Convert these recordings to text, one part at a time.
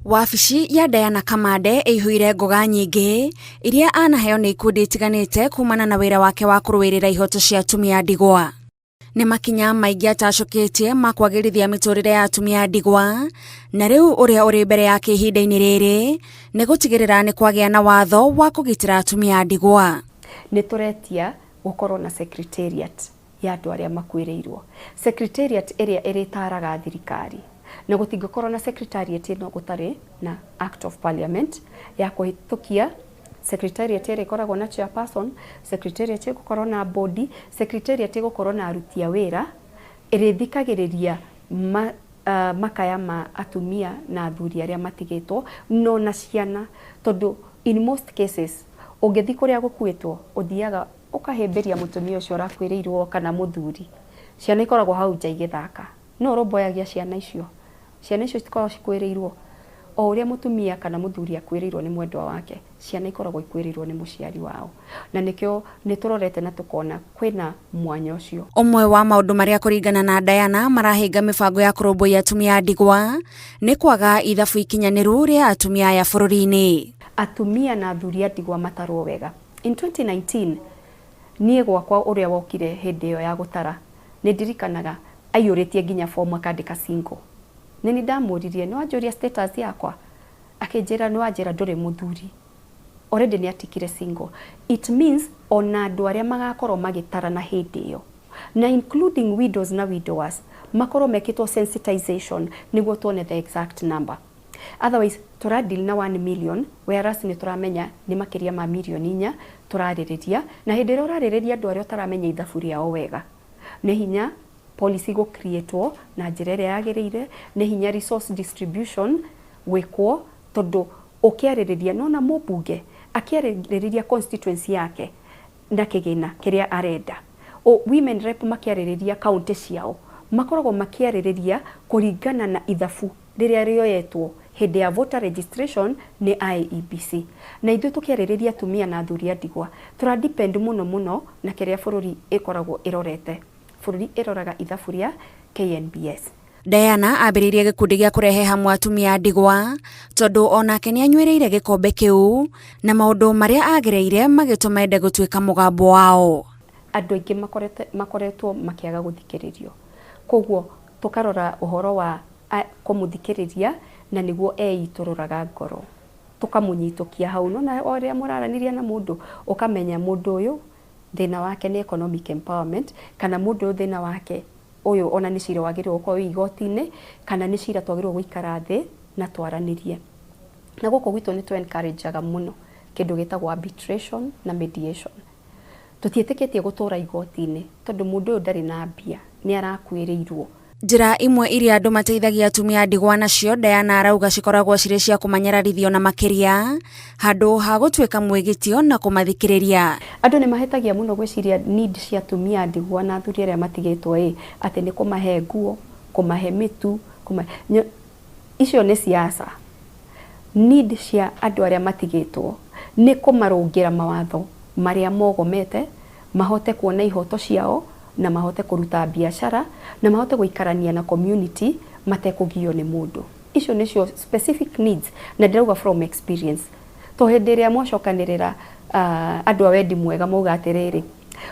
Wabici ya Diana Kamande ĩihũire ngoga nyingĩ iria anaheo nĩ ikundi itiganĩte kumana na wĩra wake wa kũrũĩrĩra ihoto cia atumia a ndigwa. Nĩ makinya maingĩ atacũkĩtie ma kwagĩrithia mĩtũrĩre ya atumia a ndigwa, na rĩu ũrĩa ũrĩ mbere yake ihinda-inĩ rĩrĩ nĩ gũtigĩrĩra nĩ kwagĩa na watho wa kũgitĩra atumia a ndigwa. Nĩ tũretia gũkorwo na secretariat ya andũ arĩa makuĩrĩirwo, secretariat ĩrĩa ĩrĩtaraga thirikari, na gũtingĩkorwo na secretariat ĩno gũtarĩ na Act of Parliament ya kũhĩtũkia secretariat ĩrĩa ĩkoragwo na chairperson, secretariat ĩgũkorwo na board, secretariat ĩgũkorwo na aruti a wĩra, ĩrĩthikagĩrĩria makaya ma atumia na athuri arĩa matigĩtwo no na ciana, tondũ in most cases ũngĩthiĩ kũrĩa gũkuĩtwo, ũthiaga ũkahĩmbĩria mũtumia ũcio ũrakuĩrĩirwo kana mũthuri, ciana ikoragwo hau nja igĩthaka. No ũrũmbũyagia ciana icio? Ciana icio citikoragwo cikuĩrĩirwo o ũrĩa mũtumia kana mũthuri akuĩrĩirwo nĩ mwendwa wake? Ciana ikoragwo ikuĩrĩirwo nĩ mũciari wao, na nĩkĩo nĩ tũrorete na tũkona kwĩna mwanya ũcio. Ũmwe wa maũndũ marĩa kũringana na Diana marahĩnga mĩbango ya kũrũmbũiya atumia a ndigwa nĩ kwaga ithabu ikinyanĩru rĩa atumia aya bũrũri-inĩ. Atumia na athuri a ndigwa matarwo wega. In 2019, niĩ gwakwa ũrĩa wokire hĩndĩ ĩyo ya gũtara, nĩ ndirikanaga aiyũrĩtie nginya fomu akandĩka single. Nĩ nĩ ndamũririe, "Nĩ wanjũria status yakwa?" Akĩnjĩra, "Nĩ wanjĩra ndũrĩ mũthuri." Already nĩ atikire single. It means ona andũ arĩa magakorwo magĩtara na hĩndĩ ĩyo, na including widows na widowers, makorwo mekĩtwo sensitization nĩguo tuone the exact number. Otherwise tũra deal na 1 million, whereas nĩ tũramenya nĩ makĩria ma mirioni 4 tũrarĩrĩria. Na hĩndĩ ĩrĩa ũrarĩrĩria andũ arĩa ũtaramenya ithabu rĩao wega, nĩ hinya policy gũ-createwo na njĩra ĩrĩa yagĩrĩire, nĩ hinya resource distribution gwĩkwo, tondũ ũkĩarĩrĩria nona mũmbunge akĩarĩrĩria constituency yake na kĩgĩna kĩrĩa arenda, o women rep makĩarĩrĩria county ciao, makoragwo makĩarĩrĩria kũringana na ithabu rĩrĩa rĩoyetwo hĩndĩ ya voter registration nĩ IEBC. Na ithuĩ tũkĩarĩrĩria atumia na athuri a ndigwa, tũra depend mũno mũno na kĩrĩa bũrũri ĩkoragwo ĩrorete. Bũrũri ĩroraga ithabu rĩa KNBS. Diana ambĩrĩirie gĩkundi gĩa kũrehe hamwe atumia a ndigwa tondũ onake nĩ anyuĩrĩire gĩkombe kĩu, na maũndũ marĩa agereire magĩtũma ende gũtuĩka mũgambo wao. Andũ aingĩ makoretwo makĩaga gũthikĩrĩrio, koguo tũkarora ũhoro wa kũmũthikĩrĩria na nĩguo eitũrũraga ngoro, tũkamũnyitũkia hau. Nona o rĩrĩa mũraranĩria na mũndũ, ũkamenya mũndũ ũyũ thĩna wake nĩ economic empowerment, kana mũndũ ũyũ thĩna wake ũyũ ona nĩ cira wagĩrĩirwo gũkorwo wĩ igoti-inĩ, kana nĩ cira twagĩrĩirwo gũikara thĩ na twaranĩrie. Na gũkũ gwitũ nĩ tũ encourage-aga mũno kĩndũ gĩtagwo arbitration na mediation. Tũtiĩtĩkĩtie gũtũra igoti-inĩ, tondũ mũndũ ũyũ ndarĩ na mbia, nĩ arakuĩrĩirwo. Njĩra imwe iria andũ mateithagia atumia a ndigwa nacio, Diana arauga cikoragwo cirĩ cia kũmanyararithio na makĩria handũ ha gũtuĩka mwĩgitio na kũmathikĩrĩria. Andũ nĩ mahĩtagia mũno gwĩciria need cia atumia a ndigwa na athuri arĩa matigĩtwo ĩ atĩ nĩ kũmahe nguo, kũmahe mĩtu, icio nĩ siasa. Need cia andũ arĩa matigĩtwo nĩ kũmarũngĩra mawatho marĩa mogomete, mahote kuona ihoto ciao na mahote kũruta biacara na mahote gũikarania na community matekũgio nĩ mũndũ. Icio nĩcio specific needs, na ndĩrauga from experience, to hĩndĩ ĩrĩa mwacokanĩrĩra andũ a wendi mwega mauga atĩrĩrĩ,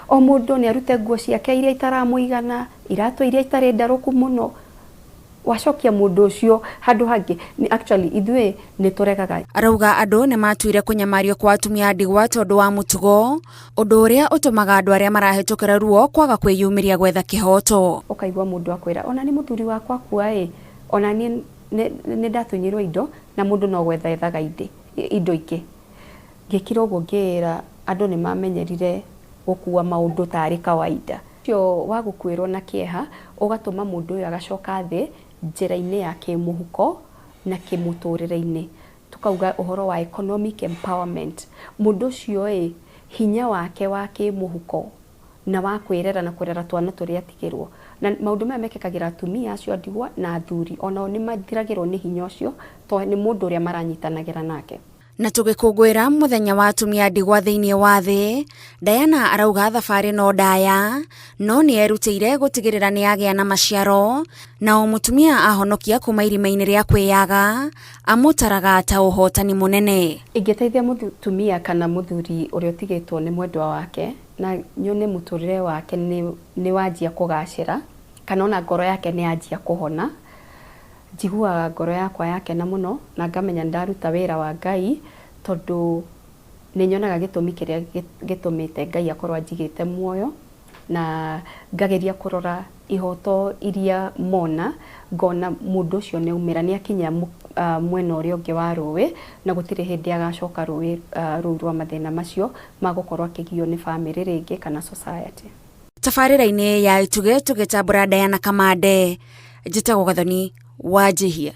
o mũndũ nĩ arute nguo ciake iria itaramũigana, iratũ iria itarĩ ndarũku mũno, wacokia mũndũ ũcio handũ hangĩ. Actually ithuĩ nĩ tũregaga. Arauga andũ nĩ matuire kũnyamario kwa atumia a ndigwa tondũ wa mũtugo, ũndũ ũrĩa ũtũmaga andũ arĩa marahĩtũkĩra ruo kwaga kwĩyumĩria gwetha kĩhoto. Ũkaigua mũndũ akwĩra, "Ona nĩ mũthuri wakwa akua ĩ, ona niĩ nĩ ndatunyirwo indo," na mũndũ no gwetha ethaga indo ingĩ. Ngĩkira ũguo ngĩĩra andũ nĩ mamenyerire gũkua maũndũ tarĩ kawaida. Ũcio wa gũkuĩrwo na kĩeha ũgatũma mũndũ ũyũ agacoka thĩ njĩra-inĩ ya kĩmũhuko na kĩmũtũrĩre-inĩ. Tukauga ũhoro wa economic empowerment, mũndũ ũcio ĩ hinya wake wa kĩmũhuko na wa kwĩrera na kũrera twana tũrĩa atigĩrwo. Na maũndũ maya mekĩkagĩra atumia acio a ndigwa, na athuri onao nĩ mathiragĩrwo nĩ hinya ũcio, tondũ nĩ mũndũ ũrĩa maranyitanagĩra nake. Na tũgĩkũngũĩra mũthenya wa atumia ndigwa thĩinĩ wa thĩ, Diana arauga thabarĩ no ndaya, no nĩ erutĩire gũtigĩrĩra nĩ agĩa na maciaro, na o mũtumia ahonokia kuma irima-inĩ rĩa kwĩyaga, amũtaraga ta ũhotani mũnene. Ingĩteithia mũtumia kana mũthuri ũrĩa ũtigĩtwo nĩ mwendwa wake na nyone mũtũrĩre wake nĩ wanjia kũgacĩra, kana ona ngoro yake nĩ yanjia kũhona, njiguaga ngoro yakwa yakena mũno na ngamenya nĩ ndaruta wĩra wa Ngai, tondũ nĩ nyonaga gĩtũmi kĩrĩa gĩtũmĩte Ngai akorwo anjigĩte muoyo, na ngageria kũrora ihoto iria mona, ngona mũndũ ũcio nĩ aumĩra, nĩ akinya mwena ũrĩa ũngĩ wa rũĩ, na gũtirĩ hĩndĩ agacoka rũĩ rũu rwa mathĩna macio ma gũkorwo akĩgio nĩ bamĩrĩ rĩngĩ kana society. Tabarĩra-inĩ ya Itugĩ tũgĩtambũra Diana Kamande, njĩtagwo Gathoni wa Njihia.